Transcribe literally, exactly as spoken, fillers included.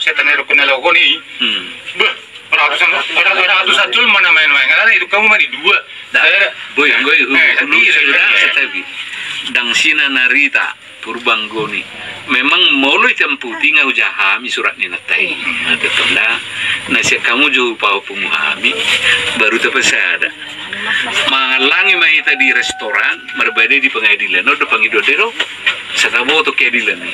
setan na rukun na laho ni. Hmm. Bah, ratusan, ra-, ratusan jolma na main-main. Karena itu kamu mani dua. Dah. Eh, boy, boy, eh, hulu, hulu, hulu, hulu, hulu, dang sina narita. Purbanggoni. Memang molo i tamputi nga uja hami surat ni nanta i. Nah, tetap da. Na sian hamu jo papungu hami, baru tapasada. Mangallangi ma hita di restoran, marbadai di pengadilan. Oda pangido dero. Sataboto keadilan i.